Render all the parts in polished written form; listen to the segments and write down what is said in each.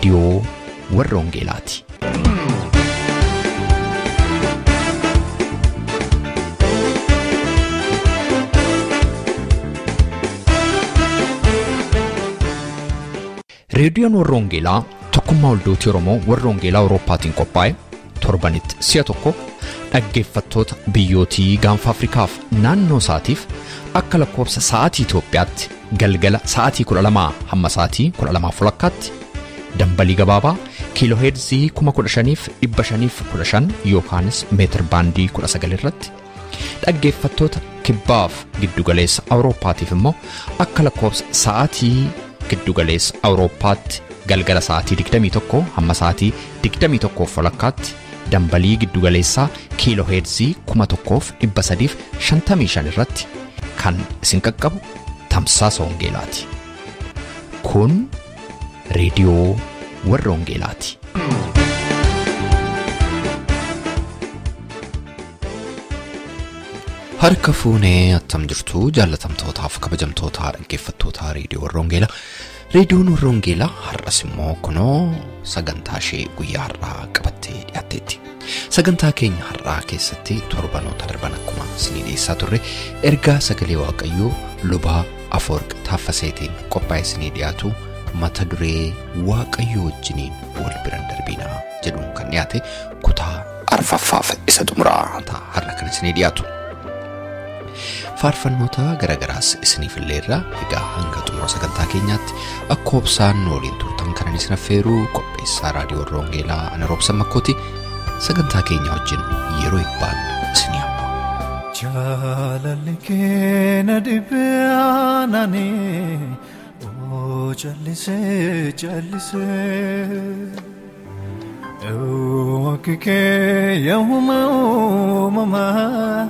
Reediyoo warra Wangeelaati. Reediyoon warra Wangeelaa tokkummaa waldootii Oromoo warra Wangeelaa Awurooppaatiin qophaa'e torbanitti si'a tokko dhaggeeffattoota biyyootii gaanfa Afrikaaf naannoo isaatiif akka lakkoofsa sa'aatii Itoophiyaatti galgala sa'aatii 12 hamma sa'aatii 12:30 dambalii gabaabaa kiilooheerzii 15,515 yookaanis meetir baandii 19 irratti dhaggeeffattoota kibbaaf giddugaleessa Awurooppaatiif immoo akka lakkoofsa sa'aatii giddugaleessa Awurooppaatti galgala sa'aatii 21 hamma sa'aatii 21:30 dambalii giddugaleessaa kiilooheerzii 1355 irratti kan isin qaqqabu tamsaasa Wangeelaati. Kun reediyoo warra Wangeelaati. Harka fuunee attam jirtu jaallatamtootaaf kabajamtoota dhaggeeffattoota reediyoo warra Wangeelaa. Reediyoon warra Wangeelaa har'as immoo kunoo sagantaa ishee guyyaa har'aa qabattee dhiyaatteetti. Sagantaa keenya har'aa keessatti torbanoota darban akkuma isinii dhiyeessaa turre ergaa sagalee Waaqayyoo lubaa Afoorq Taaffaseetiin qophaa'e isinii dhiyaatu mata duree Waaqayyoo wajjiniin wal biran darbinaa jedhuun kan dhiyaate kutaa arfaffaaf isa xumuraa ta'a har'a kan isinii dhiyaatu. Faarfannoota garagaraas isiniif illeerra egaa hanga xumura sagantaa keenyaatti akka obsaan waliin turtan kanan isin affeeru qopheessaa raadiyoo warra Wangeelaa ana Roobsan Makkooti. Sagantaa keenya wajjin yeroo ibbaan isinii hamma. Jaalalli kee na dhibee aananii oo callisee callisee Waaqni kee yaa'uma uumamaa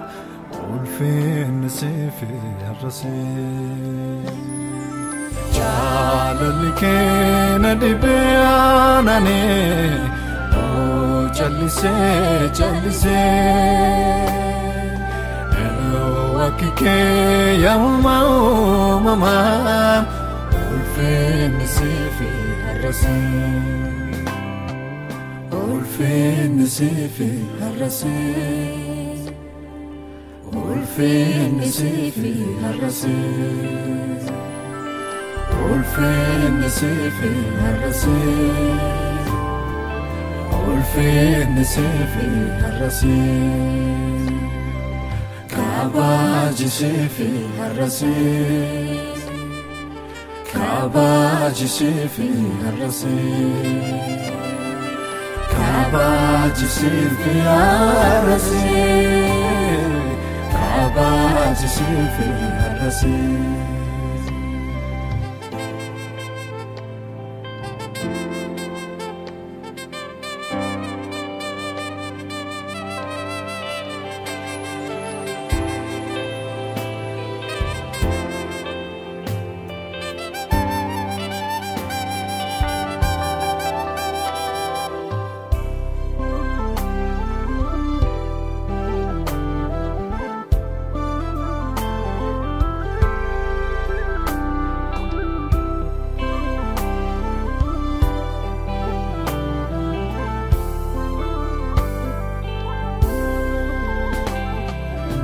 ulfinni siif har'asee. Jaalalli kee na dhibee aananii oo callisee callisee Waaqni kee yaa'uma uumamaa ulfinni siif har'asee. Ulfinni siif har'asee. Ulfinni siif har'asee. Ulfinni siif har'asee. Ulfinni siif har'asee. Kabaaji siif har'asee. Kabaaji siif har'asee. Kabaaji siif har'asee. Kabaaji siif har'asee.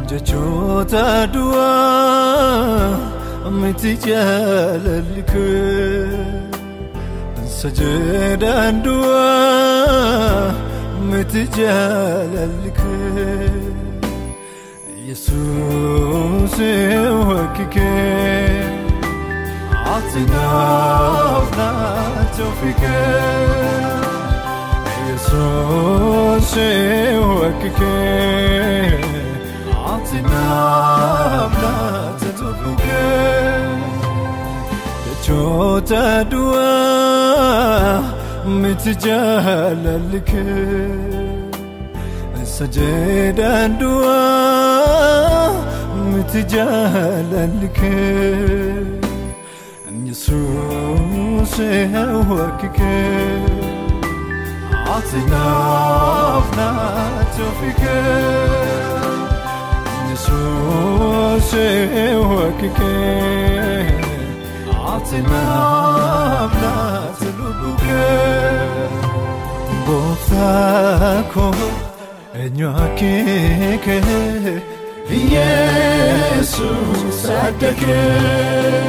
Jechoota du'aa miti jaalalli kee sajedaan du'aa miti jaalalli kee Yesuus Waaqni kee ati naaf naaf kee Yesuus Waaqni kee ati naaf naaf kee Jechoota du'aa miti jaalalli kee sajedaan du'aa miti jaalalli kee Yesuus Waaqni kee ati naaf naaf kee Yesuus Waaqni kee ati naaf naaf arguu Gooftaa koo eenyu akkeekee Yesuus adda kee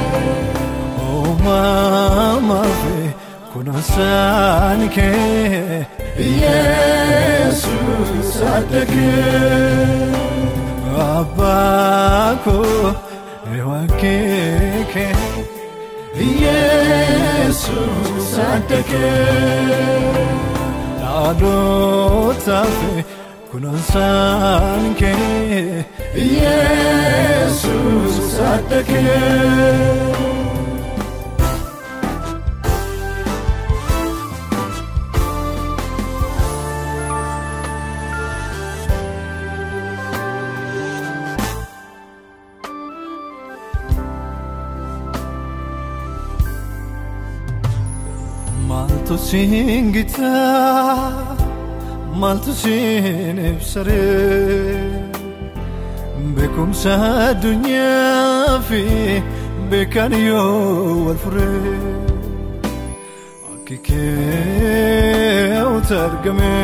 Uumamaa fi kunuunsaan kee Yesuus adda kee Abbaa koo eenyu akkeekee Yesuus adda kee Dhaloota fi kunuunsaan kee Yesuus adda kee. Maaltu siin gitaa, maaltu siin ibsaree, beekumsa addunyaa fi beekan yoo wal furee, akki kee argame,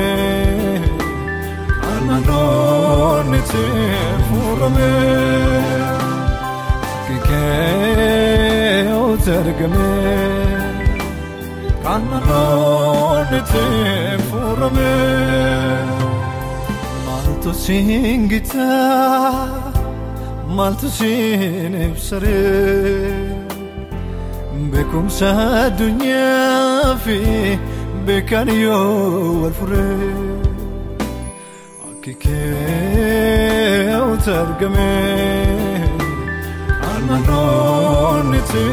kan maloonni itti furame, akki kee argame. Kan maloonni itti furame. Maaltu siin gitaa, maaltu siin ibsaree, beekumsa addunyaa fi beekan yoo wal furee, akki kee argame, kan maloonni itti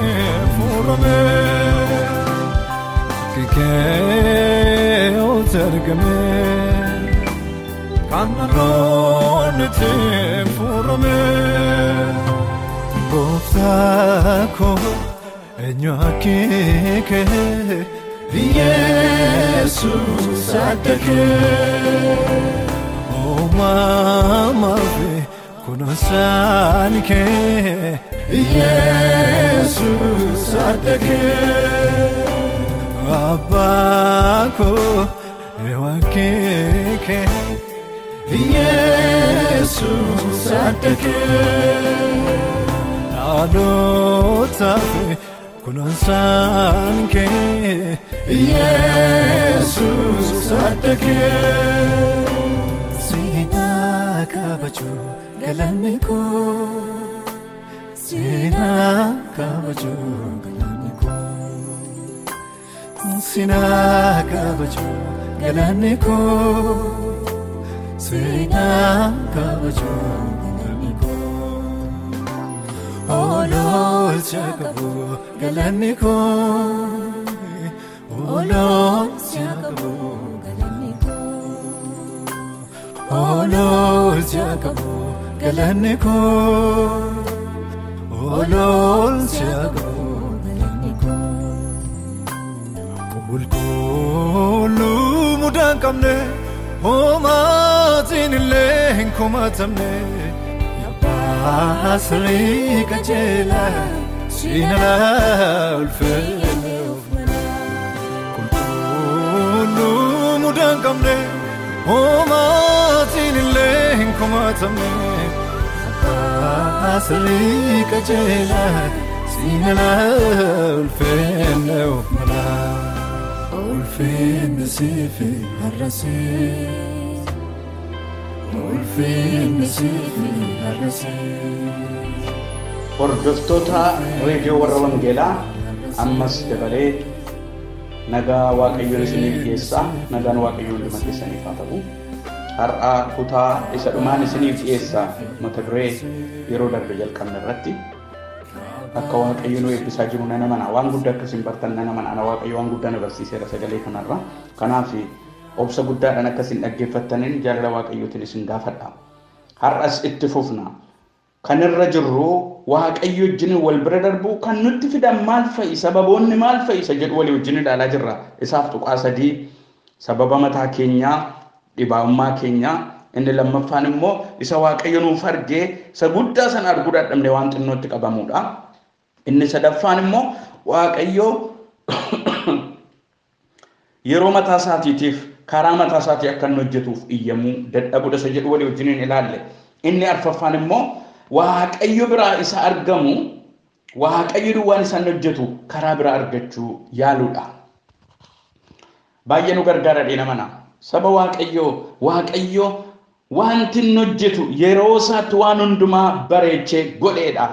furame. Kee argame, kan maloonni itti furame. Gooftaa koo eenyu akkeekee Yesuus adda kee Uumamaa fi kunuunsaan kee Yesuus adda kee Abbaa koo eenyu akkeekee Yesuus adda kee Dhaloota fi kunuunsaan kee Yesuus adda kee. Seenaa kabajuu galanni koo, seenaa kabajuu galanni koo, seenaa kabajuu galanni koo, seenaa kabajuu galanni koo. Oololcha qabu galanni koo, oololcha qabu galanni koo, oololcha qabu galanni koo, oololcha qabu galanni koo. Qulqulluu mudaa hin qabne, homaatiin illee hin komatamne. Asrii qajeelaa siin alaa ulfinni of mala. Qulqulluu mudaa hin qabne, homaatiin illee hin komatamne. Asrii qajeelaa siin alaa ulfinni of mala. Ulfinni siif har'asee. Ulfinni siif har'asee. Hordoftoota reediyoo warra Wangeelaa ammas dabalee nagaa Waaqayyoon isiniif dhiyeessa. Nagaan Waaqayyoon hunduma keessaniif haa ta'u. Har'a kutaa isa dhumaan isiniif dhiyeessa mata duree yeroo darbe jalqabne irratti akka Waaqayyo nu eebbisaa jiru nan amana. Waan guddaa akka isin bartan nan amana. Ana Waaqayyo waan guddaa na barsiiseera sagalee kanarra. Kanaaf obsa guddaadhaan akka isin dhaggeeffattaniin jaalala Waaqayyootiin isin gaafadha. Har'as itti fufna. Kan irra jirru Waaqayyo wajjin wal bira darbu kan nutti fidan maal fa'i, sababoonni maal fa'i isa jedhu walii wajjin ilaalaa jirra. Isaaf tuqaa sadii sababa mataa keenyaa, dhibaa'ummaa keenyaa, inni lammaffaan immoo isa Waaqayyo nuuf argee isa guddaa sana arguu dadhabne waan xinnootti qabamudha. Inni sadaffaan immoo Waaqayyo Yeroo mataa isaatiitiif karaa mataa isaatii akka inni hojjetuuf iyyamuu dadhabuudha isa jedhu walii wajjiniin ilaalle. Inni arfaffaan immoo Waaqayyo biraa isa argamu, Waaqayyo duwwaan isaan hojjetu karaa biraa argachuu yaaluudha. Baay'ee nu gargaara dheena mana. Saba Waaqayyoo, Waaqayyo wanti inni hojjetu yeroo isaatti waan hundumaa bareechee godheedha.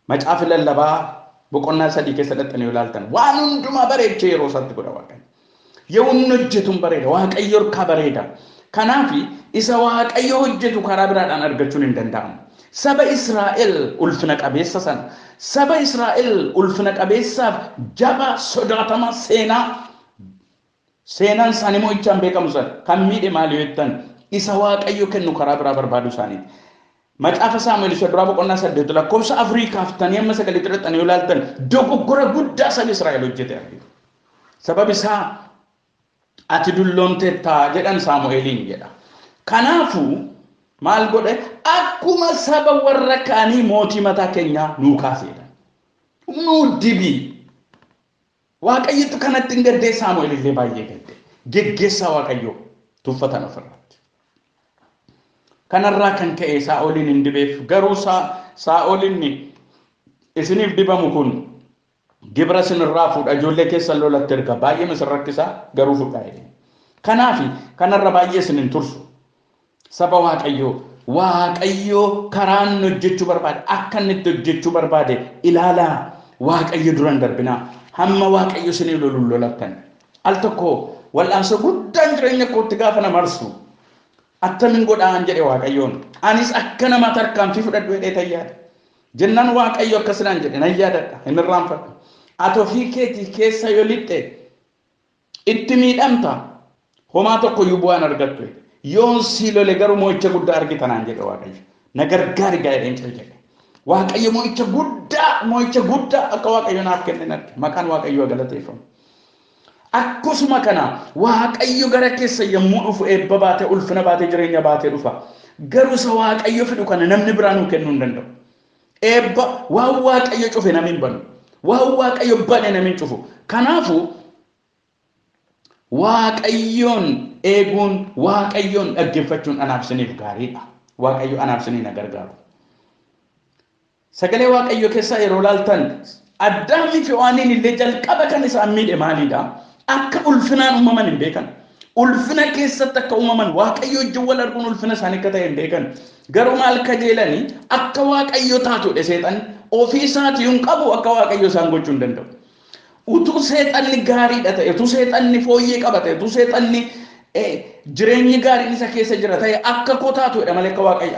Macaafa lallabaa boqonnaa 3 keessa dhaxxanii ilaaltan waan hundumaa bareechee yeroo isaatti godha Waaqayyo. Yoo inni hojjetu hin bareeda, Waaqayyo harkaa bareeda. Kanaaf isa Waaqayyo hojjetu karaa biraadhaan argachuun hin danda'amu. Saba Israa'el ulfina qabeessa sana, saba Israa'el ulfina qabeessaaf jaba sodaatama seenaa, seenaan isaanii mo'ichaan beekamu sana kan miidhe maali yoo jettan isa Waaqayyo kennu karaa biraa barbaadu isaaniiti. Macaafa Saamu'eel isa duraa boqonnaa 8 lakkoofsa 4 kaaftanii amma 9 dhaxxanii yoo ilaaltan dogoggora guddaa saba Israa'el hojjete argitu. Sabab isaa ati dulloomteetta jedhan Saamu'eeliin jedha. Kanaafuu maal godhe akkuma saba warra kaanii mootii mataa keenyaa nuu kaaseedha. Nuu dibii. Waaqayyotu kanatti hin gaddee Saamu'eel illee baay'ee gadde. Geggeessaa Waaqayyoo tuffatan ofirratti. Kanarraa kan ka'e Saa'oliin hin dibeef garuu Saa'oliin isiniif dibamu kun gibira isinirraa fuudha ijoollee keessan lolatti erga baay'ee isin rakkisaa garuu fudhaa jedhe. Kanaaf kanarra baay'ee isin hin tursu. Saba Waaqayyoo, Waaqayyoo karaa inni hojjechuu barbaade akka inni itti hojjechuu barbaade ilaalaa Waaqayyo duraan darbinaa hamma Waaqayyo isinii loluun lolattan. Al tokko wal'aansoo guddaan jireenya kootti gaafa na marsu attamiin godhaan jedhe Waaqayyoon. Anis akka nama tarkaanfii fudhadhu jedhee tayyaadha. Jennaan Waaqayyo akkasinaan jedhe nan yaadadha hin irraanfadhu. Ati ofii keetii keessa yoo lixxe itti miidhamta homaa tokko iyyuu bu'aan argattu. Yoon si lole garuu mo'icha guddaa argita naan jedhe Waaqayyo. Na gargaari gaa jedheen cal jedhe. Waaqayyo mo'icha guddaa, mo'icha guddaa akka Waaqayyo naaf kenne arge. Maqaan Waaqayyoo galateeffamu. Akkasuma kana Waaqayyo gara keessa yommuu dhufu eebba baatee, ulfina baatee, jireenya baatee dhufa. Garuu isa Waaqayyo fidu kana namni biraa nuu kennuu hin danda'u. Eebba waan Waaqayyo cufe namni hin banu. Waan Waaqayyo bane namni hin cufu. Kanaafuu Waaqayyoon eeguun, Waaqayyoon dhaggeeffachuun anaaf isiniif gaariidha. Waaqayyo anaaf isinii na gargaaru. Sagalee Waaqayyo keessaa yeroo ilaaltan Addaamii fi Hewaaniin illee jalqaba kan isaan miidhe maalidha? Akka ulfinaan uumaman hin beekan. Ulfina keessatti akka uumaman Waaqayyo wajjin wal arguun ulfina isaanii akka ta'e hin beekan. Garuu maal kajeelanii akka Waaqayyo taatudha seexanni. Ofii isaatii hin qabu akka Waaqayyo isaan gochuu hin danda'u. Utuu seexanni gaariidha ta'e, utuu seexanni fooyyee qaba ta'e, utuu seexanni jireenyi gaariin isa keessa jira ta'e akka koo taatudha malee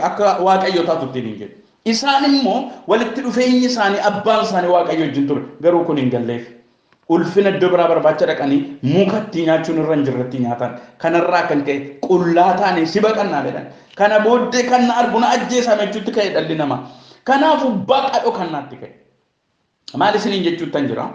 akka Waaqayyo taatu ittiin hin jedhu. Isaan immoo walitti dhufeenyi isaanii abbaan isaanii Waaqayyo wajjin ture. Garuu kun hin galleef. Ulfina iddoo biraa barbaacha dhaqanii mukatti nyaachuun irra hin jirretti nyaatan. Kanarraa kan ka'e qullaa taane si baqannaa jedhan. Kana booddee kan na argu na ajjeesaa jechuutti ka'e dhalli namaa. Kanaafuu baqa dhokannaatti ka'e. Maal isiniin jechuuttan jira?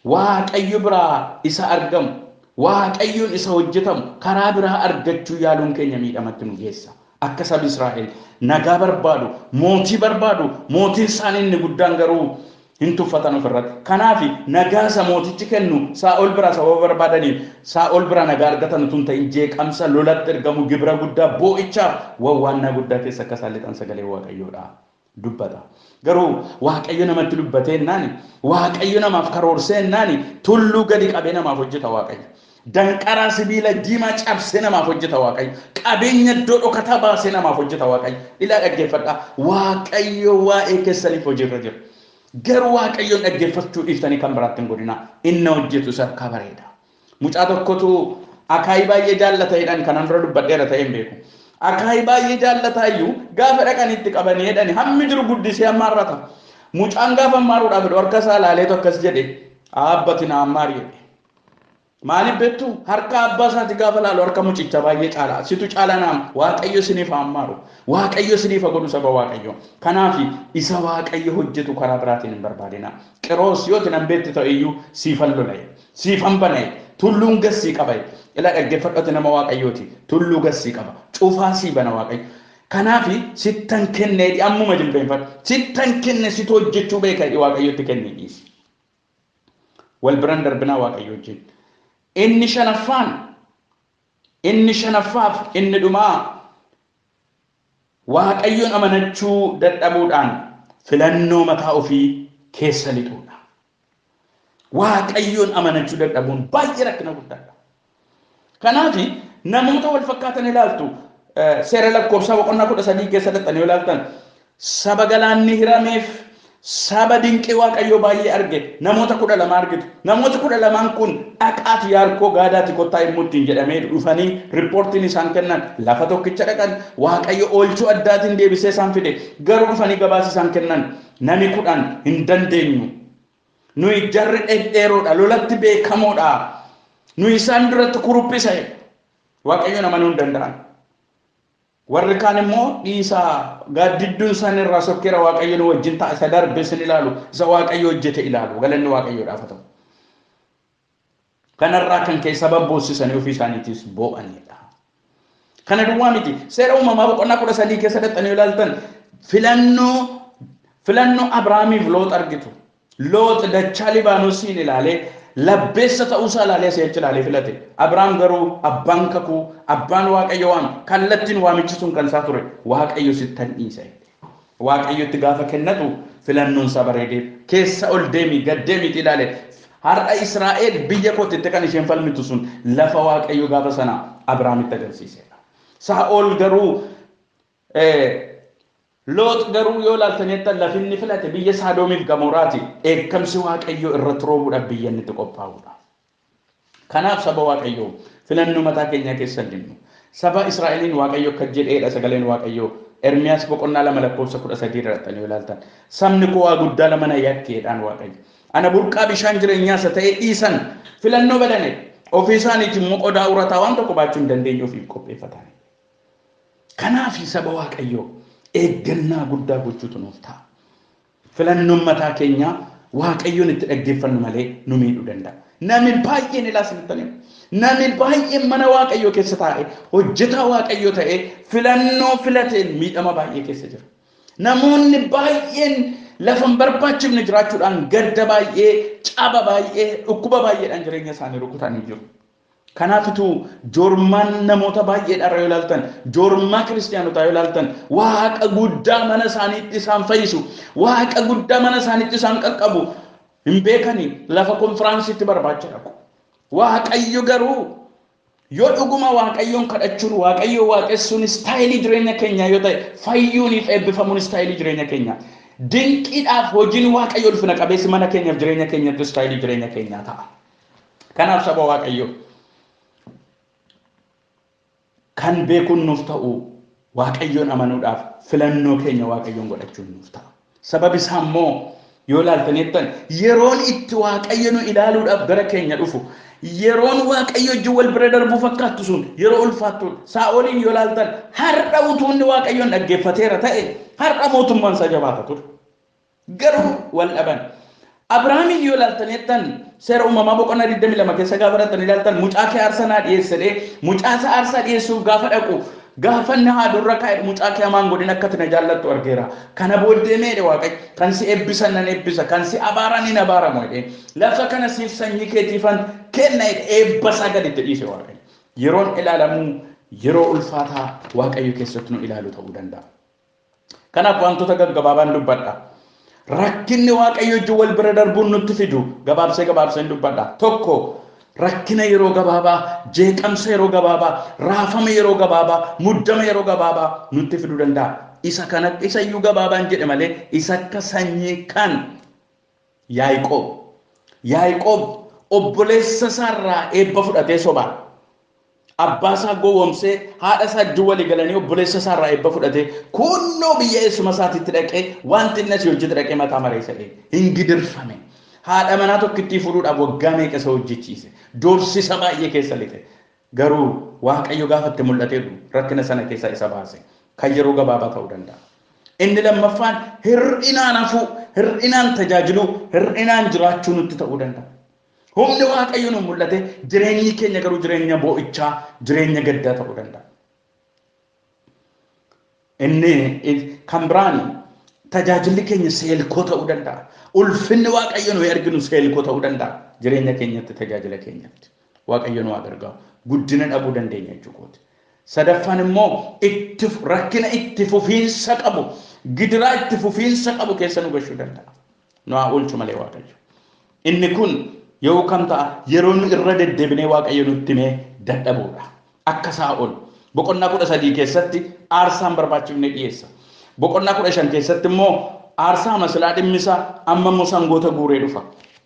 Waaqayyo biraa isa argamu, Waaqayyoon isa hojjetamu karaa biraa argachuu yaaluun keenya miidhamatti nu geessa. Akka saba Israa'el nagaa barbaadu, mootii barbaadu, mootiin isaanii inni guddaan garuu hin tuffatan ofirratti. Kanaaf nagaa isa mootichi kennu Saa'ol biraa sababa barbaadaniif Saa'ol biraa nagaa argatan utuu hin ta'in jeeqamsa lolatti ergamu gibira guddaa boo'ichaaf wawwaannaa guddaa keessa akka isaan lixan sagalee Waaqayyoodha dubbata. Garuu Waaqayyo namatti dubbatee jennaani, Waaqayyo namaaf karoorsee jennaani tulluu gadi qabee namaaf hojjeta Waaqayyo. Danqaraa sibiila diimaa cabsee namaaf hojjeta Waaqayyo. Qabeenya iddoo dhokataa baasee namaaf hojjeta Waaqayyo. Ilaa dhaggeeffadhaa. Waaqayyo waa'ee keessaniif hojiirra jira. Garuu Waaqayyoon dhaggeeffachuu dhiiftanii kan biraatti hin godhinaa. Inni hojjetu isa harkaa bareeda. Mucaa tokkotu akaayii baay'ee jaallata jedhan kanaan dura dubbadheera ta'ee hin beeku. Akaayii baay'ee jaallataa iyyuu gaafa dhaqanii itti qabanii jedhani hammi jiru guddisee hammaarrata. Mucaan gaafa hammaaruudhaaf jedhu harka isaa ilaaleetu akkas jedhe aabbati na hammaari jedhe. Maaliif beektu harka abbaa isaati gaafa ilaalu harka mucicha baay'ee caala. Situ caala naam Waaqayyo isiniif haa hammaaru. Waaqayyo isiniif haa godhu saba Waaqayyo. Kanaaf isa Waaqayyo hojjetu karaa biraatiin hin barbaadina. Qiroos yoo nan beektu ta'e iyyuu siifan lola'e. Siifan bana'e. Tulluun gassii qaba. Ilaa dhaggeeffadhate nama Waaqayyooti. Tulluu gassii qaba. Cufaa sii bana Waaqayyo. Kanaaf sittan kennee ammuma jilbeenfadhu. Sittan kenne situ hojjechuu beeka Waaqayyotti kennee dhiisi. Wal biraan darbinaa Waaqayyo wajjin. Inni shanaffaan, inni shanaffaaf inni dhumaa Waaqayyoon amanachuu dadhabuudhaan filannoo mataa ofii keessa lixuudha. Waaqayyoon amanachuu dadhabuun baay'ee rakkina guddaadha. Kanaaf namoota wal fakkaatan ilaaltu seera lakkoofsaa boqonnaa 13 keessa dhaqxanii ilaaltan saba galaanni hirameef saba dinqii Waaqayyoo baay'ee arge namoota 12 argitu. Namoota 12 kun dhaqaati Yaarkoo gaadaati kottaa immoo ittiin jedhamee dhufanii riippoortiin isaan kennan lafa tokkicha dhaqan Waaqayyo oolchuu addaatiin deebisee isaan fide garuu dhufanii gabaasa isaan kennan nami 10 hin dandeenyu. Nuyi jarri dhedheeroodha, lolatti beekamoodha. Nuyi isaan duratti kuruphisa. Waaqayyoon amanuu hin danda'an. Warri kaan immoo dhiisaa gaaddidduun isaan irraa sokkeera Waaqayyo nu wajjin ta'a isa darbe sin ilaalu isa Waaqayyo hojjete ilaalu galanni Waaqayyoodhaaf haa ta'u. Kanarraa kan ka'e saba boossisanii ofii isaaniitiis boo'anidha. Kana duwwaa miti seera uumamaa boqonnaa 13 keessa dhaqxanii ilaaltan filannoo Abrahaamiif Loox argitu. Loox dachaa Libaanoosiin ilaalee labbeessa ta'uusaa ilaalee si'achi ilaalee filate. Abrahaam garuu abbaan kakuu, abbaan Waaqayyo waame, kallattiin waamichi sun kan isaa ture Waaqayyo sittan dhiisa. Waaqayyotti gaafa kennatu filannoon isaa bareedee keessa ol deemi gad deemiiti ilaale. Har'a Israa'el biyya kootitti kan isheen falmitu sun lafa Waaqayyo gaafa sana Abrahaamitti agarsiisedha. Saa'ol garuu Loox garuu yoo ilaaltanitti lafinni filate biyya Sodoomiif Gamoraati. Dheekkamsi Waaqayyoo irratti roobuudhaaf biyya inni itti qophaa'udha. Kanaaf saba Waaqayyoo filannoo mataa keenyaa keessa hin dhimnu. Saba Israa'eliin Waaqayyo akka jedheedha sagaleen Waaqayyoo. Ermiyaas boqonnaa 2 lakkoofsa 13 irratti yoo ilaaltan. Sabni koo waa guddaa lama na yakkeedhaan Waaqayyo. Ana burqaa bishaan jireenyaa isa ta'e dhiisan filannoo badane ofii isaaniitiin immoo qodaa urataa waan tokko baachuu hin dandeenye ofiif qopheeffatan. Kanaaf saba Waaqayyoo eeggannaa guddaa gochuutu nuuf ta'a. Filannoon mataa keenyaa Waaqayyoon itti dhaggeeffannu malee nu miidhuu danda'a. Namni baay'een ilaa isinitti himu. Namni baay'een mana Waaqayyoo keessa taa'e hojjetaa Waaqayyoo ta'e filannoo filateen miidhama baay'ee keessa jira. Namoonni baay'een lafa hin barbaachifne jiraachuudhaan gadda baay'ee, caba baay'ee, dhukkuba baay'eedhaan jireenya isaanii rukutanii jiru. Kanaafituu joormaan namoota baay'eedhaan yoo ilaaltan, joormaa kiristaanotaa yoo ilaaltan, Waaqa guddaa mana isaaniitti isaan fayyisu, Waaqa guddaa mana isaaniitti isaan qaqqabu hin beekani lafa konfiraansiitti barbaacha dhaqu. Waaqayyo garuu yoo dhuguma Waaqayyoon kadhachuun, Waaqayyo waaqessuun istaayilii jireenya keenyaa yoo ta'e, fayyuuniif eebbifamuun istaayilii jireenya keenyaa. Dinqiidhaaf hojiin Waaqayyo ulfina qabeessi mana keenyaaf jireenya keenyatti istaayilii jireenya keenyaa ta'a. Kanaaf saba Waaqayyoo kan beekuun nuuf ta'u Waaqayyoon amanuudhaaf filannoo keenya Waaqayyoon godhachuun nuuf ta'a. Sababi isaa immoo yoo ilaaltaniittan yeroon itti Waaqayyo nu ilaaluudhaaf gara keenya dhufu yeroon Waaqayyo wajjin wal bira darbuu fakkaattu sun yeroo ulfaattuudha. Saa'oliin yoo ilaaltan har'a utuu inni Waaqayyoon dhaggeeffateera ta'e har'a mootummaan isaa jabaata ture. Garuu wal dhaban. Abrahaamiin yoo ilaaltaniittan seera uumamaa boqonnaa 22 keessa gaafa dhaqxanii ilaaltan mucaa kee aarsaa naa dhiyeessadhee mucaa isaa aarsaa dhiyeessuuf gaafa dhaqu gaafa inni haadurra kaa'e mucaa kee hamaan godhin akka ati na jaallattu argeera. Kana booddee meedhe Waaqayyo kan si eebbisan nan eebbisa kan si abaaran hin abaaramu jedhee lafa kana siif sanyii keetiifan kenna jedhe eebba isaa gaditti dhiise Waaqayyo. Yeroon ilaalamuu yeroo ulfaataa Waaqayyo keessatti nu ilaalu ta'uu danda'a. Kanaaf wantoota gaggabaabaan dubbadha. Rakkinni Waaqayyo wajjin wal bira darbuun nutti fidu gabaabsee gabaabseen dubbadha. Tokko rakkina yeroo gabaabaa, jeeqamsa yeroo gabaabaa, raafama yeroo gabaabaa, muddama yeroo gabaabaa nutti fiduu danda'a. Isa kana isa iyyuu gabaabaan jedhe malee isa akka sanyii kan Yaaqoob. Yaaqoob obboleessa isaarraa eebba fudhatee sobaa. Abbaa isaa gowwoomsee haadha isaa wajjin walii galanii obboleessa isaarraa eebba fudhatee kunnoo biyya eessuma isaatiitti dhaqee wanti inni asii hojjete dhaqee mataa maree isa dhee hin gidirfame. Haadha manaa tokkittii fuudhuudhaaf waggaa meeqa isa hojjechiise. Doorsisa baay'ee keessa lixe. Garuu Waaqayyo gaafa itti mul'ateetu rakkina sana keessaa isa baase. Kan yeroo gabaabaa ta'uu danda'a. Inni lammaffaan hir'inaan hafuu, hir'inaan tajaajiluu, hir'inaan jiraachuu nutti ta'uu danda'a. Humni Waaqayyo nu mul'ate jireenyi keenya garuu jireenya boo'ichaa, jireenya gaddaa ta'uu danda'a. Inni kan biraan tajaajilli keenya seelkoo ta'uu danda'a. Ulfinni Waaqayyo nuyi arginu seelkoo ta'uu danda'a. Jireenya keenyatti, tajaajila keenyatti. Waaqayyo nu haa gargaaru. Guddina dhabuu dandeenya jechuudha. Sadaffaan immoo rakkina itti fufiinsa qabu, gidiraa itti fufiinsa qabu keessa nu gashuu danda'a. Nu haa oolchu malee Waaqayyo. Inni kun yoo kam ta'a yeroo nu irra deddeebinee Waaqayyo nutti himee dadhabuudha. Akka Saa'ol boqonnaa 13 keessatti aarsaan barbaachifne dhiyeessa. Boqonnaa 15 keessatti immoo aarsaa masilaa dhimmisaa amma immoo sangoota guuree dhufa.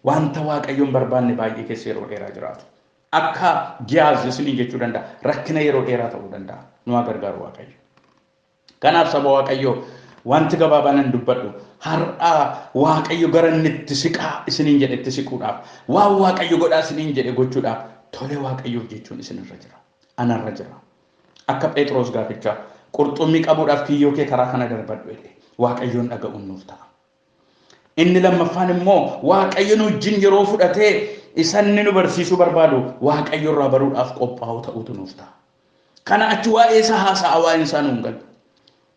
Wanta Waaqayyoon barbaanne baay'ee keessa yeroo dheeraa jiraatu. Akka Giyaaz isiniin jechuu danda'a. Rakkina yeroo dheeraa ta'uu danda'a. Nu haa gargaaru Waaqayyo. Kanaaf saba Waaqayyoo wanti gabaabaan nan dubbadhu har'aa Waaqayyo gara inni itti siqaa isiniin jedhe itti siquudhaaf waan Waaqayyo godhaa isiniin jedhe gochuudhaaf tole Waaqayyoof jechuun isinirra jira. Anarra jira. Akka Phexros gaafichaa qurxummii qabuudhaaf kiyyoo kee karaa kana darbadhu jedhe Waaqayyoon dhaga'uun nuuf ta'a. Inni lammaffaan immoo Waaqayyo nu wajjin yeroo fudhatee isanni nu barsiisuu barbaadu Waaqayyo irraa baruudhaaf qophaa'uu ta'utu nuuf ta'a. Kana achi waa'ee isaa haasa'a waa'een isaa nuun galu.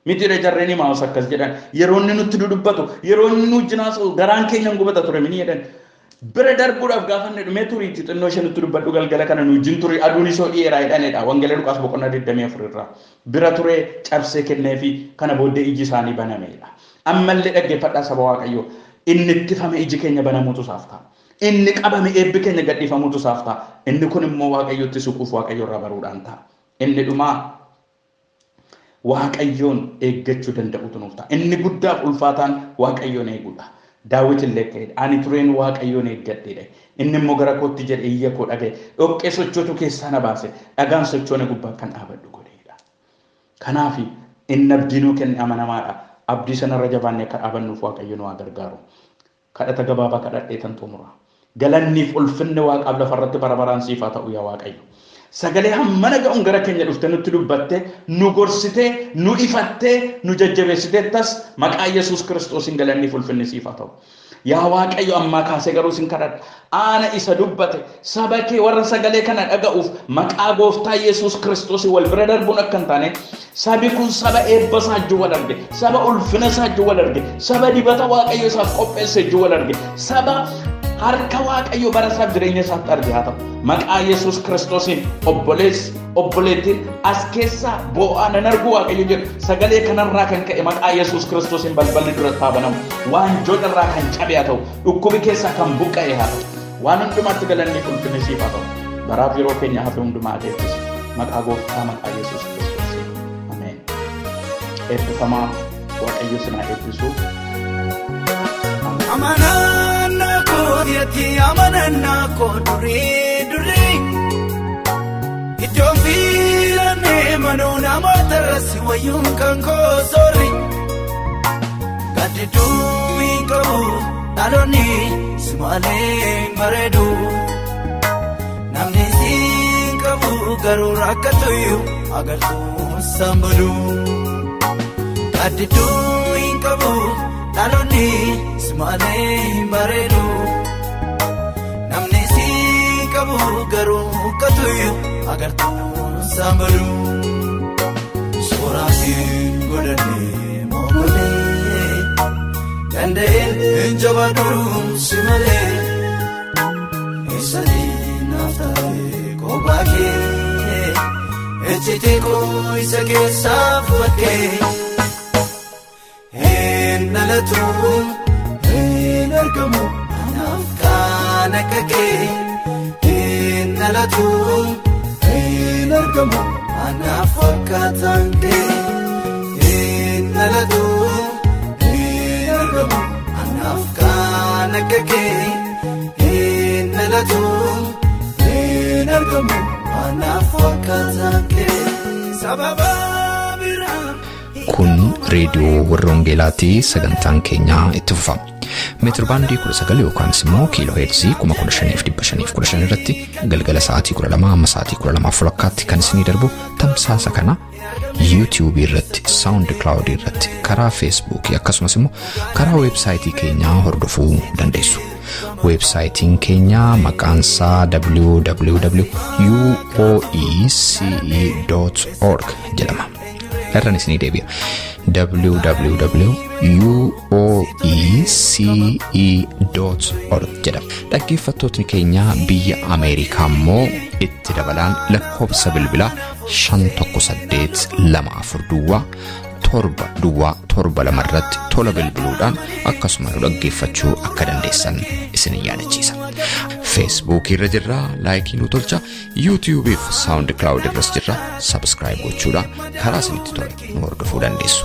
Miti jarreen himaas akkas jedhan yeroo inni nutti dudubbatu yeroo inni nu wajjin haasa'u garaan keenya hin gubata ture mini jedhan. Bira darbuudhaaf gaafa inni dhumee turiitti xinnoo ishee nutti dubbadhu galgala kana nu wajjin turi aduun isoo dhiyeeraa jedhanidha. Wangeela Luqaas boqonnaa 24 irraa. Bira turee cabsee kenneefi kana booddee iji isaanii banameedha. Ammallee dhaggeeffadhaa saba Waaqayyoo. Inni ittifame iji keenya banamuutu isaaf ta'a. Inni qabame eebbi keenya gadhiifamuutu isaaf ta'a. Inni kun immoo Waaqayyotti siquuf Waaqayyo irraa baruudhaan ta'a. Inni dhumaa Waaqayyoon eeggachuu danda'utu nuuf ta'a. Inni guddaaf ulfaataan Waaqayyoon eeguudha. Daawit illee ka'edha. Ani tureen Waaqayyoon eeggadheedha. Inni immoo gara kootti jedhe iyya koo dhaga'e. Dhoqqee sochootu keessaa na baase. Dhagaan sochoone gubbaa kan dhaabadhu godheedha. Kanaaf inni abdii nuu kenne amanamaadha. Abdii sanarra jabaannee akka dhaabannuuf Waaqayyo nu haa gargaaru. Kadhata gabaabaa kadhadhee tan xumura. Galanniif ulfinni Waaqaaf lafarratti bara baraan siif haa ta'u yaa Waaqayyo. Sagalee hammana ga'uun gara keenya dhufte nutti dubbatte, nu gorsitee, nu ifattee, nu jajjabeessitee tas maqaa Yesuus Kiristoosiin galanniif ulfinni siif haa ta'u. Yaa Waaqayyo ammaa kaasee garuu sin kadhadha. Aana isa dubbate saba kee warra sagalee kana dhaga'uuf maqaa gooftaa Yesuus Kiristoosiin wal bira darbuun akka hin taane sabi kun saba eebba isaa wajjin wal arge, saba ulfina isaa wajjin wal arge, saba dibata Waaqayyo isaaf qopheesse wajjin wal arge, saba harka Waaqayyo bara isaaf jireenya isaatti arge haa ta'u. Maqaa Yesuus Kiristoosiin obboleessi obboleettiin as keessaa boo'aa nan argu Waaqayyo jedhu sagalee kanarraa kan ka'e maqaa Yesuus Kiristoosiin balballi duratti haa banamu. Waanjoon irraa kan cabe haa ta'u. Dhukkubi keessaa kan buqqa'e haa ta'u. Waan hundumaatti galanni ulfinni siif haa ta'u. Baraaf yeroo keenya hafe hundumaa adeemsisi. Maqaa gooftaa maqaa Yesuus Kiristoosiin. Ameen. Eebbifamaa Waaqayyo sinaa eebbisu. Amanannaa kootiitti amanannaa koo durii durii iddoon fiilannee manuu namoota irratti wayyuun kan koo soorri gaddidduu hin qabu dhaloonni si malee bareedu namni si qabu garuu rakkatuyyuu agartuu sambadu gaddidduu hin qabu. Dhaloonni si malee bareedu namni si qabu garuu rakkatuyyuu agartuu sambadu. Suuraa hin godhannee moogolee danda'een hin jabaadhu si malee eessatti naaf taatee kophaa kee ejjitee koo isa keessaa fudhattee. Hin dhalatu hin argamu anaaf kan akka kee. Hin dhalatu hin argamu anaaf fakkaataan kee. Hin dhalatu hin argamu anaaf kan akka kee. Hin dhalatu hin argamu anaaf fakkaataan kee. Sababa. Kun reediyoo warra Wangeelaatii sagantaan keenyaa itti fufa. Meetir baandii 19 yookaan immoo kiiloo heerzii 15,515 irratti galgala sa'aatii 12 amma sa'aatii 12:30 kan isinii darbu tamsaasa kana YouTube irratti, SoundCloud irratti, karaa Facebook akkasumas immoo karaa weebsaayitii keenyaa hordofuu dandeessu. Weebsaayitiin keenya maqaan isaa www.uoece.org jedhama. Irraan isinii deebi'a. www.uoece.org jedhama. Dhaggeeffattootni keenya biyya Ameerikaa immoo itti dabalaan lakkoofsa bilbilaa 518 24 duwwaa 7 duwwaa 7 2 irratti tola bilbiluudhaan akkasuma nu dhaggeeffachuu akka dandeessan isin yaadachiisa. Feesbuukii irra jirra, laayikii nu tolcha, yuutiyuubii fi saawundi kilaawud irras jirra, sabskraayib gochuudhaan karaa isinitti tole nu hordofuu dandeessu.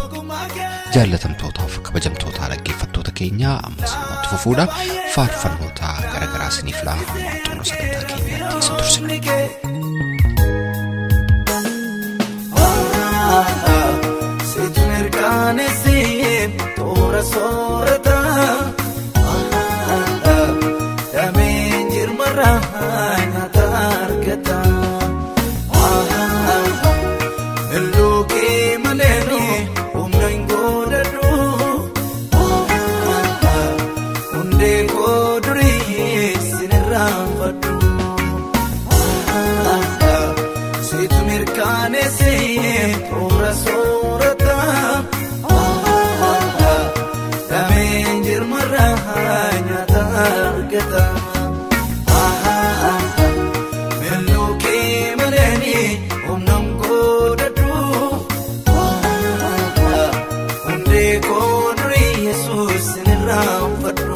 Jaallatamtootaaf kabajamtoota dhaggeeffattoota keenyaa ammas namatti fufuudhaan faarfannoota garaagaraa isiniif laa hamma xumura sagantaa keenyaatti isin tursina. Situ mirkaneessee toora soorata dameen jirmarraa nyaata argata milluuqii malee humna hin godhadhu hundee koo durii sin irraanfadhu situ mirkaneessee toora soorata dameen jirmarraa nyaata argata milluuqii malee humna hin godhadhu hundee koo durii Yesuus sin irraanfadhu.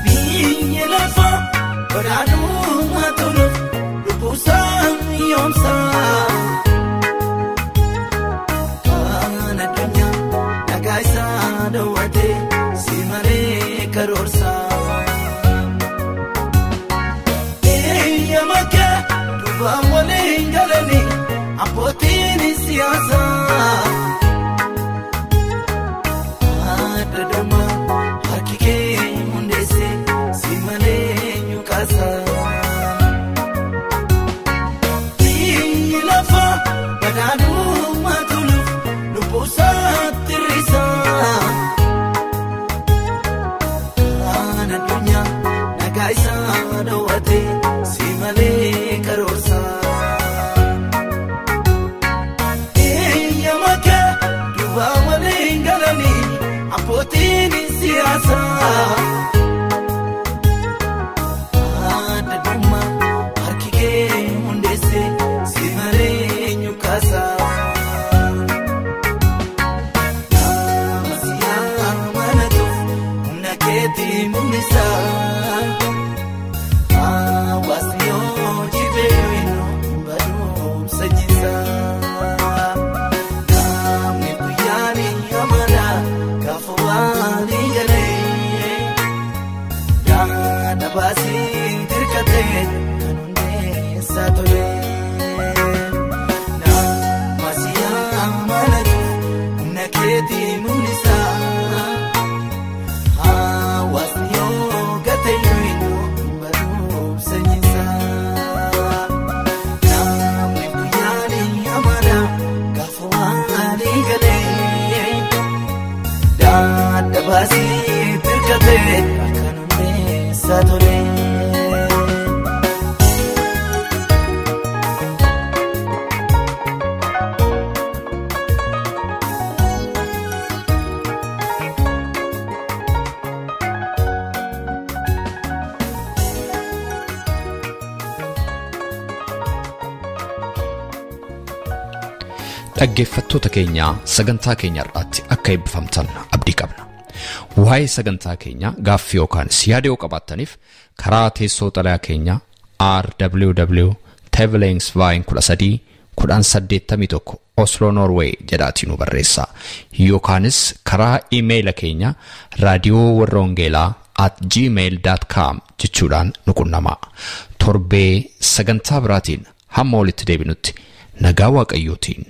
Biyyi lafa badhaadhummaa toluuf lubbuusaa yoomsaa. Kan addunyaa nagaa isaa dawwatee si malee karoorsaa. Eeyyama kee duubaan waliin galanii abbootiin siyaasaa. Adda dammaa harki kee hundeesse si malee nyukaasa. Biyyi lafa badhaadhummaa toluuf lubbuusaa tirrisa. Kan addunyaa nagaa isaa dawwate si malee karoorsa. Eeyyama kee duubaan waliin galanii abbootiin siyaasaa. Adda dammaa harki kee hundeesse si malee nyukaasa. Nama si amanatuuf humna keetii mul'isa. Hawaasni yoo jibee hin barumsa jisa. Namni guyyaan amala gaafa waan galee. Daana baasii dirqatee kan hundeessaa tole. Nama si amanatuuf humna keetii mul'isa. Hawaasni yoo gate hin barumsa jisa. Namni guyyaan amala gaafa waan galee. Daadda baasii dirqatee kan hundeessaa tole. Dhaggeeffattoota keenya sagantaa keenya irraatti akka eebbifamtan abdii qabna. Waa'ee sagantaa keenya gaaffii yookaan yaada yoo qabaattaniif karaa teessoo xalayaa keenya RWW Tevelingsveien 13 1081 Oslo Norway jedhaatii nu barreessaa. Yookaanis karaa iimeeyila keenya raadiyoo warra wangeelaa @gmail.com jechuudhaan nu qunnamaa. Torbee sagantaa biraatiin hamma walitti deebinutti nagaa Waaqayyootiin